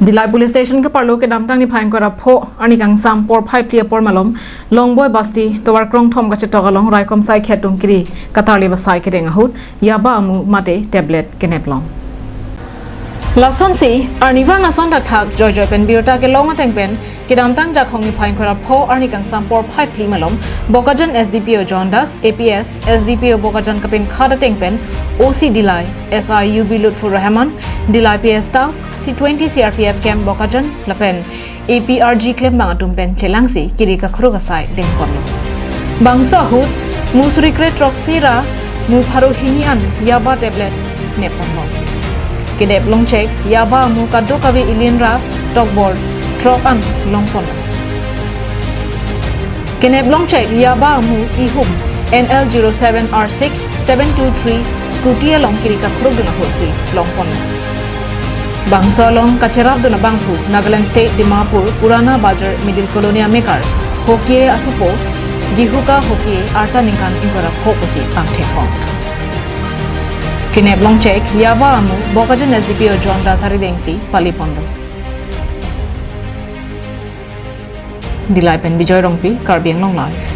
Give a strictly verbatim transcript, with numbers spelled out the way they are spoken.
Dillai Police Station keparlo kedamtang niphai ingkoi ra pho arni kangsam porphai phli apor malom Longboi Basti tovar krongthom kachetok along raikom saikhi atum kiri katarli basai kedeng ahut yaba amu mate tablet kenep long. Lasonsi arnivang ason thakthak joijoi pen birta kelong ateng pen kedamtang Jakhong niphai ingkoi ra pho arni kangsam porphai phli malom Bokajan S D P O John Das, A P S, S D P O Bokajan kapinkhat ateng pen O C Dillai, S I U B Lutfur Rahman, Dillai P S staff, C twenty C R P F camp Bokajan lapen A P R G klembang atum pen chelangsi kiri kakruk asai dengponlo. Bangso ahut mu suri kre throksi ra mu pharo hini an yaba tablet nepponlo. Kenep longchek yaba amu kadokave ilin ra tokbor throk an longponlo. Kenep longchek yaba amu ihum N L zero seven R six seven two three scooty along kiri kakrukdun ahutsi longponlo. Bangso along kacherapdun abangphu Nagaland State Dimapur Purana Bazar Middle Colony amekar Hokie asopo Gihuka Hokie arta ningkan ingkoi ra pho pusi pangtheklong. Kenep longchek yaba amu Bokajan S D P O John Das aridengsi paliponlo. Dillai pen Bijoy Rongpi, Karbi Anglong Live.